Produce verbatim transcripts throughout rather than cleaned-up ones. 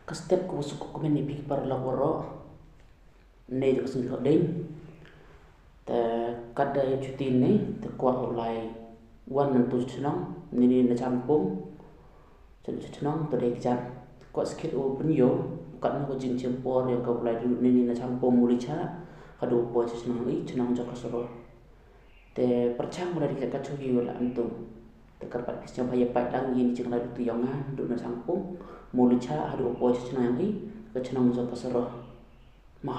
Ka step kaba suk kumne ïa phi ki paralok baroh. Ynne jong ka sngi Thohdieng. Te katba ïa juti ynne te kwah u lai wan nangtu sha shnong, ynne na Shangpung. Sha shnong te dei kjat. Kwah skit u pynïoh katno ka jingshim por ïa ka u lai ynne na Shangpung Mulichah haduh u poi sha shnong i shnong jong ka Saroh. Te pyrshang ba la dei ka jaka shuh ïa u la nangtu. Te kyrpad ki sngewbha ïa peit lang ïa ka jinglai nangtu ïa nga, naduh na Shangpung Mulichah haduh u poi sha shnong i, ka shnong jong ka Saroh. Mo.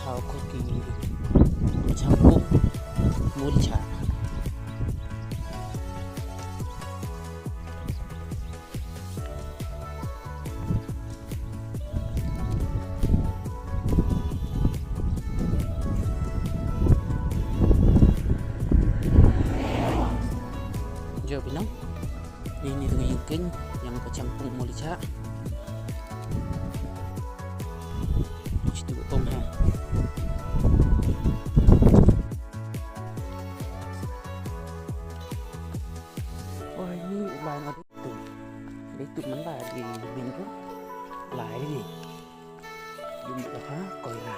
Thaw khot ki Shangpung Mulichah. Jop ïa nang. Ïa ine ine tu ïing keng ïa ka Shangpung Mulichah. Chitu ong ha. Oh, ine u lai nga tu. Dei tu man ba di bin tu. Lai ni. Dum ha koi la.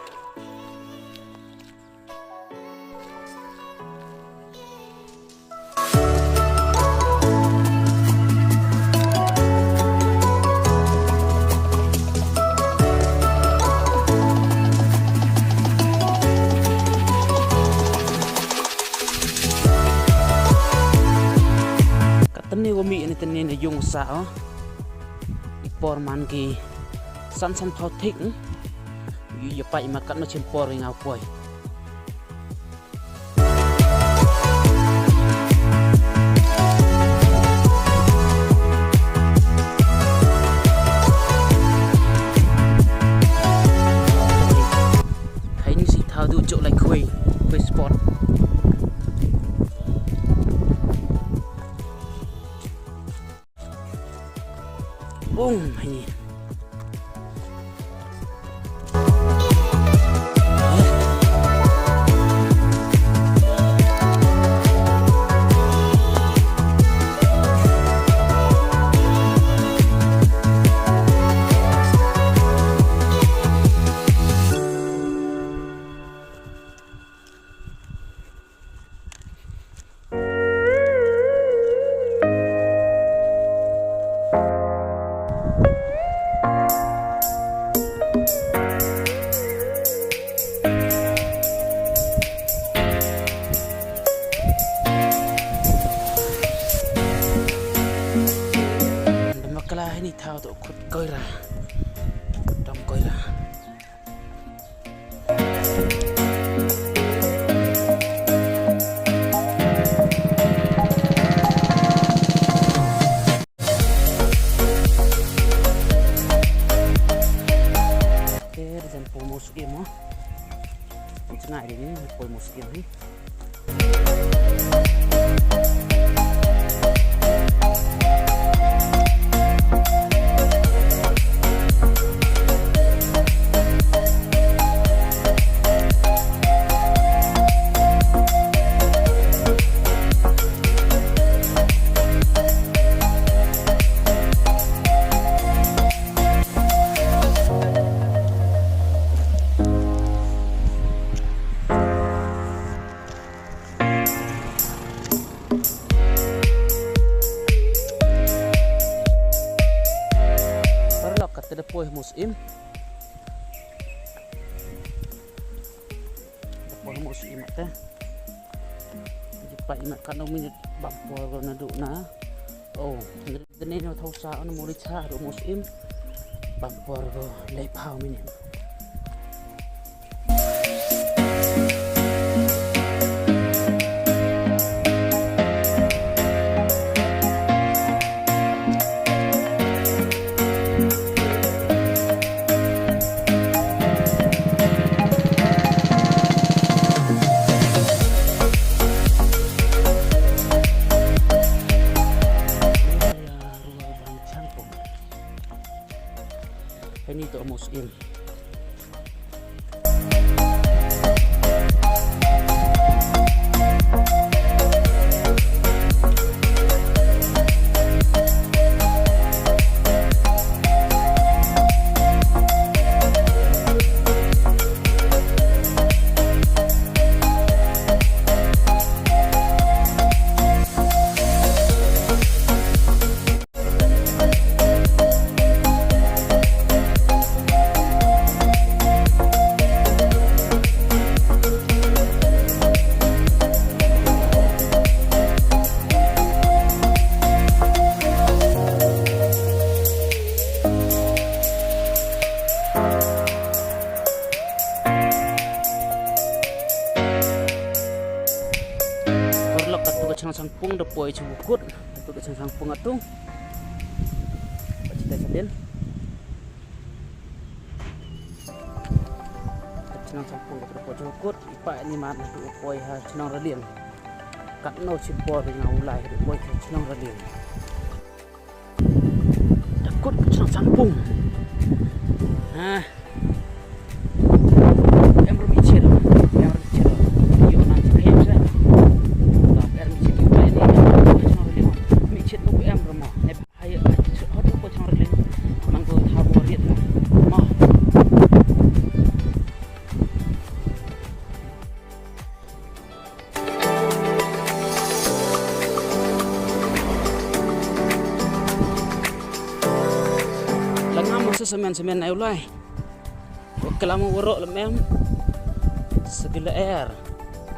Ka tynne wa mih ne tynne ne yung sa o. I por man ki san san phaw thik. Yu ya pai ma kat no chim por nga poi. Hai ni si thau du jok lai khui, khui spot. Bung, hai ni. Dam bakla ini thaw to khut koira. Dam koira. Te jan poi mo suk ïa mo. Jngai ri ni poi mo suk ïa hi. Paralok, kata da poi mo suk im. Da poi mo suk im te. Jipa im ka no minit bam por na du na. Oh. Dene no thau sa on mo li cha do mo sim. Pampor go le pau mini. Ini tu amos im. Paralok, katu ka chnong Sangpung da poi chu kut. Katu ka chnong Sangpung atu. Ba chitai sadin. Chnong Sangpung ka poi chu kut. Ipa ni mat na tu poi ha chnong Raliang. Kat no chipor nga ulai ha poi chnong Raliang. Takut chnong Sangpung. Ha. Em rum ichir. Em rum ichir. Yo nan chim hem sa. Ta em ichir tu bai ni. Chnong Raliang. Mi ichir tu em rum mo. Ne hai hot ko chnong Raliang. Mang ko tha bo riat mo. Langa mo sa semen semen ai ulai. Ko kalam waro lemem. Segala er.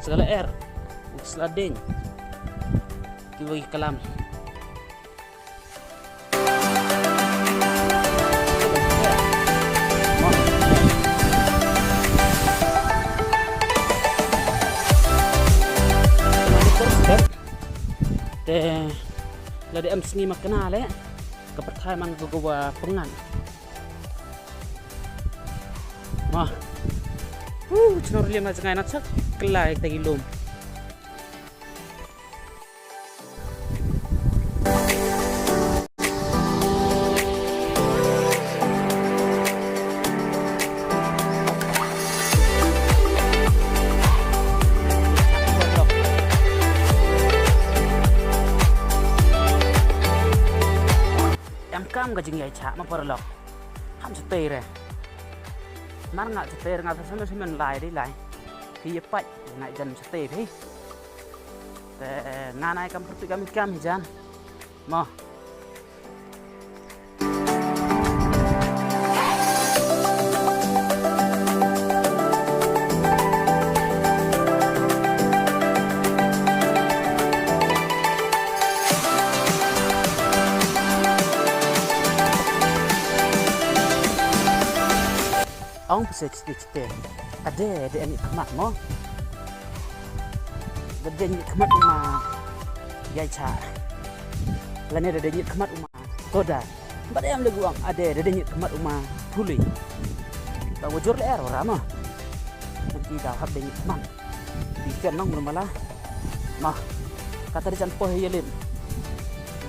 Segala er. Selading. Kiwa kalam. Te lada em sngi ma kane le ka pyrthei man ka wa pyngan. Ma. Hu, chnong Raliang na jngai na chak klai ta ki lum. Em kam ka jingïaishah ma paralok. Ham shatei re. Mar nga shatei re nga sa semen semen lai dei lai. Phi ïa pait nga jan shatei phi. Te nga nai kam pyrtuit kam kam hi jan. Mo. Ong pisa chite chite. Ade, ade ani khmat mo. Ade ani khmat uma. Yai cha. Lane ade ani khmat uma. Toda. Bad em le guang ade, ade ani khmat uma. Puli. Ta wajur le er ora mo. Nanti dah hap ade ani khmat. Di ken nong mala. Mah. Kata di chan poh yelin.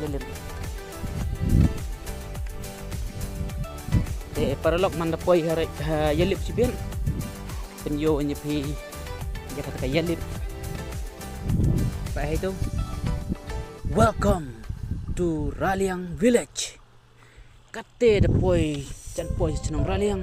Yelin. Te paralok man da poi ha ïalip chibin. Pynïoh ïa phi ïa kata ka ïalip. Ba hai tu. Welcome to Raliang Village. Kate da poi jan poi chnong Raliang.